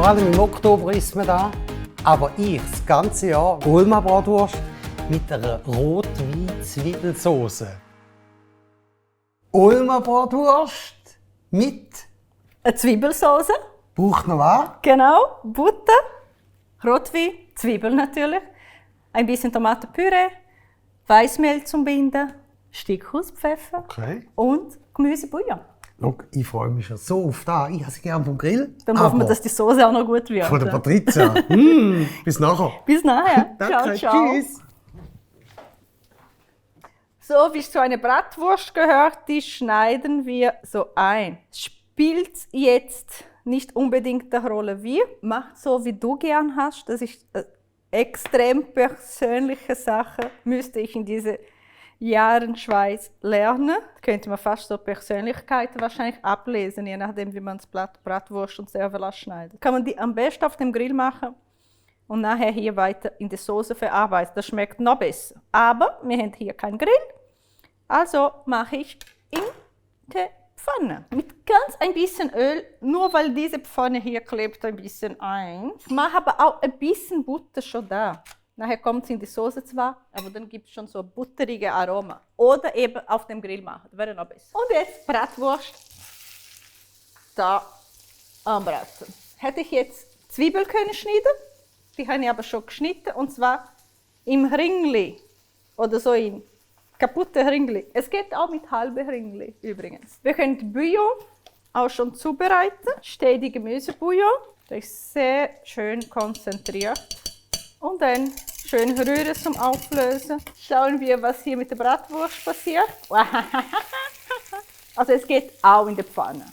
allem im Oktober isst man da. Aber ich das ganze Jahr Ulmer Bratwurst mit einer Rotwein-Zwiebelsauce. Ulmer Bratwurst mit Eine Zwiebelsauce, braucht noch was? genau, Butter, Rotwein, Zwiebeln natürlich, ein bisschen Tomatenpüree, Weißmehl zum Binden, Stückhauspfeffer Okay. und Gemüsebouillon. Schau, ich freue mich schon so auf das. Ich habe sie gerne vom Grill. Dann hoffen wir, dass die Soße auch noch gut wird. Von der Patrizia. Bis nachher. Bis nachher. Danke, Ciao, ciao. tschüss. So, wie es zu einer Bratwurst gehört, die schneiden wir so ein. Spielt jetzt nicht unbedingt eine Rolle wie, macht so, wie du gern hast. Das ist eine extrem persönliche Sache, müsste ich in diese Jahren Schweiz lernen. Da könnte man fast so Persönlichkeiten wahrscheinlich ablesen, je nachdem, wie man das Bratwurst und Servelas schneidet. Kann man die am besten auf dem Grill machen und nachher hier weiter in die Soße verarbeiten. Das schmeckt noch besser. Aber wir haben hier keinen Grill, also mache ich in der Pfanne. Mit ganz ein bisschen Öl, nur weil diese Pfanne hier klebt ein bisschen ein. Ich mache aber auch ein bisschen Butter schon da. Nachher kommt es in die Soße zwar, aber dann gibt es schon so butterige Aroma. Oder eben auf dem Grill machen, das wäre noch besser. Und jetzt Bratwurst da anbraten. Hätte ich jetzt Zwiebeln können schneiden, die habe ich aber schon geschnitten, und zwar im Ringli oder so in kaputte Ringli. Es geht auch mit halben Ringli übrigens. Wir können die Bouillon auch schon zubereiten. Steht die Gemüsebouillon. Das ist sehr schön konzentriert. Und dann schön rühren zum Auflösen. Schauen wir, was hier mit der Bratwurst passiert. Also es geht auch in der Pfanne.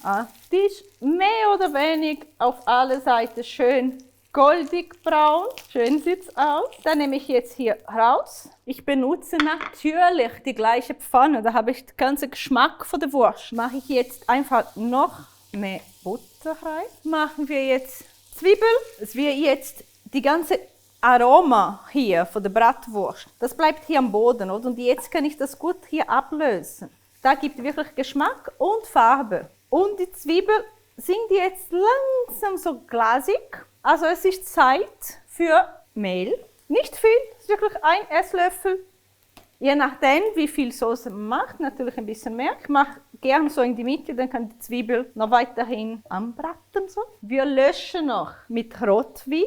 Die ist mehr oder weniger auf alle Seiten schön goldig braun. Schön sieht es aus. Dann nehme ich jetzt hier raus. Ich benutze natürlich die gleiche Pfanne. Da habe ich den ganzen Geschmack von der Wurst. Mache ich jetzt einfach noch mehr Butter rein. Machen wir jetzt Zwiebel. Es wird jetzt die ganze Aroma hier von der Bratwurst, das bleibt hier am Boden, oder? Und jetzt kann ich das gut hier ablösen. Da gibt wirklich Geschmack und Farbe. Und die Zwiebeln sind jetzt langsam so glasig. Also es ist Zeit für Mehl. Nicht viel, es ist wirklich ein Esslöffel. Je nachdem, wie viel Soße man macht, natürlich ein bisschen mehr. Ich mache gerne so in die Mitte, dann kann die Zwiebel noch weiterhin anbraten. So. Wir löschen noch mit Rotwein.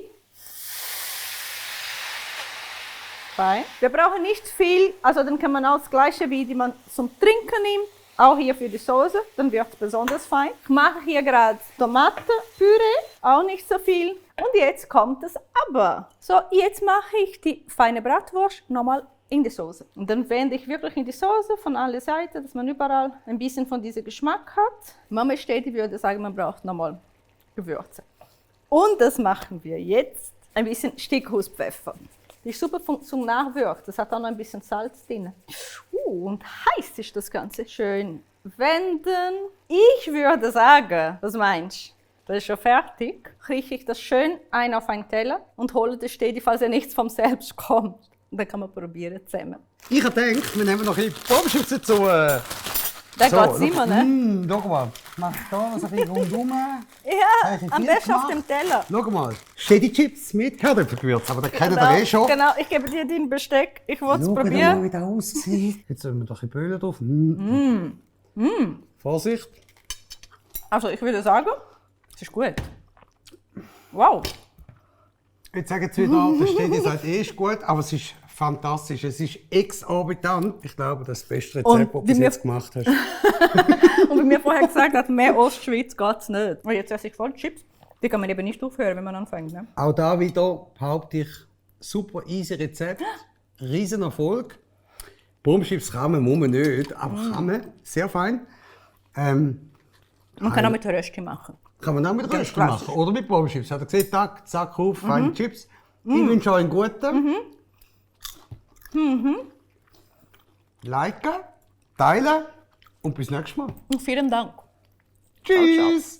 Wir brauchen nicht viel, also dann kann man auch das gleiche, wie die man zum Trinken nimmt, auch hier für die Soße, dann wird es besonders fein. Ich mache hier gerade Tomatenpüree, auch nicht so viel. Und jetzt kommt es aber. So, jetzt mache ich die feine Bratwurst nochmal in die Soße. Und dann wende ich wirklich in die Soße von allen Seiten, dass man überall ein bisschen von diesem Geschmack hat. Mama steht, die würde sagen, man braucht nochmal Gewürze. Und das machen wir jetzt. Ein bisschen Stückhauspfeffer. Die ist super zum Nachwürzen. Das hat auch noch ein bisschen Salz drin. Und heiß ist das Ganze. Schön wenden. Ich würde sagen, was meinst du? Das ist schon fertig. Kriege ich das schön ein auf einen Teller und hole das Stedi, falls ja nichts vom Selbst kommt. Und dann kann man probieren zusammen. Ich habe gedacht, wir nehmen noch ein bisschen Pommes dazu. Dann geht es immer, ne? Schau mal, mach da was ein bisschen rundum. Ja, am besten auf dem Teller. Schau mal, Steady Chips mit Kartoffelgewürz, aber den kennt ihr eh schon. Genau, ich gebe dir dein Besteck. Ich wollte es Schau probieren. mal, wie das aussieht. Jetzt haben wir doch ein Böhle drauf. Vorsicht. Also ich würde sagen, es ist gut. Wow. Jetzt sagen sie wieder, der Steady sagt, ist gut, aber es ist fantastisch. Es ist exorbitant. Ich glaube, das beste Rezept, das du bis jetzt gemacht hast. Und wie mir vorher gesagt hat, mehr Ostschweiz geht es nicht. Und jetzt esse ich voll Chips. Die kann man eben nicht aufhören, wenn man anfängt. Ne? Auch da wieder behaupte ich, super easy Rezept, riesen Erfolg. Bombschips kann man, muss man nicht, aber kann man, sehr fein. Man kann auch mit Rösti machen. Kann man auch mit Rösti machen oder mit Bombschips. Hat er gesehen, Tack, zack, auf, feine Chips. Ich wünsche euch einen guten. Liken, teilen und bis nächstes Mal. Und vielen Dank. Tschüss!